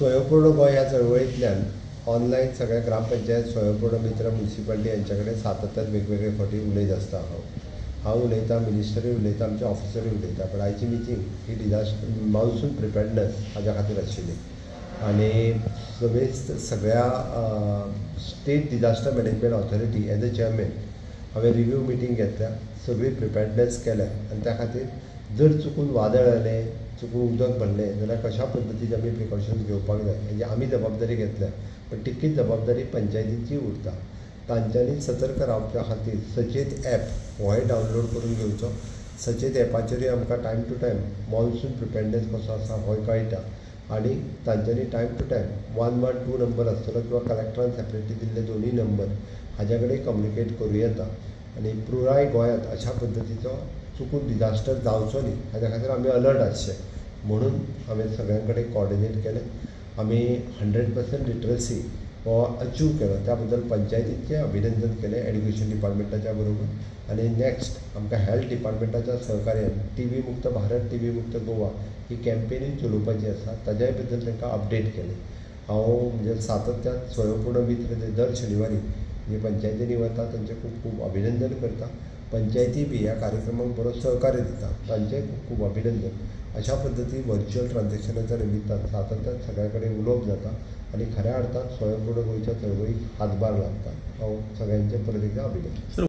स्वयंपूर्ण गोंय ह्या चळवळींतल्यान ऑनलायन सगळ्या ग्रामपंचायत, स्वयंपूर्ण मित्र, मुन्सिपालिटी यांच्या कडेन सातत्यान वेगवेगळे फावटी उलयत आसता. हांव उलयतां, मिनिस्टरूय उलयता, आमचे ऑफिसरूय उलयता. पण आयची मिटींग ही डिजास्टर मॉन्सून प्रिपेर्डनस हाज्या खातीर आशिल्ली आनी समेस्त सगळ्या State Disaster Management Authority as a chairman हांवें रिव्यू मिटींग घेतल्या, सगळी प्रिपेर्डनस केल्या आनी त्या खातीर जर चुकून वादळ आलें, चुकून उदक भरलें जाल्यार कशा पद्दतीचे आमी प्रिकॉशन्स घेवपाक जाय हेजी आमी जबाबदारी घेतल्या, पण तितकीच जबाबदारी पंचायतीची उरता. तांच्यांनी सतर्क रावच्या खातीर सचेत एप होय डावनलोड करून घेवचो. सचेत एपाचेरूय आमकां time to time monsoon preparedness कसो आसा होय कळटा आनी तांच्यांनी टायम टू टायम 112 नंबर आसतलो किंवा कलेक्टरान सेपरेटली दिल्ले दोनूय नंबर हाज्या कडेन कम्युनिकेट करूं येता आनी पुराय गोंयांत अशा पद्दतीचो चुकून डिजास्टर जावचो न्ही हाज्या खातीर आमी अलर्ट आसचे म्हणून हांवें सगळ्यां कडेन कॉर्डिनेट केलें. आमी 100% लिटरसी हो अचीव केलो, त्या बद्दल पंचायतीचें अभिनंदन केलें एड्युकेशन डिपार्टमेंटाच्या बरोबर. आनी नॅक्स्ट आमकां हेल्थ डिपार्टमेंटाच्या सहकार्यान टीबी मुक्त भारत, टीबी मुक्त गोवा ही कॅम्पेनूय चलोवपाची आसा, ताज्याय बद्दल तांकां अपडेट केलें. हांव म्हणजे सातत्यान स्वयंपूर्ण मित्र जे दर शनिवारी जे पंचायतींनी वता तांचें खूब खूब अभिनंदन करता. पंचायती बी ह्या कार्यक्रमाक बरो सहकार्य दिता, तांचें खूब खूब अभिनंदन. अशा पद्दतीन व्हर्च्युअल ट्रान्झॅक्शनाच्या निमित्तान सातत्यान सगळ्या कडेन उलोवप जाता आनी खऱ्या अर्थान स्वयंपूर्ण गोंयच्या चळवळीक हातभार लागता. हांव सगळ्यांचें परत एकदां अभिनंदन.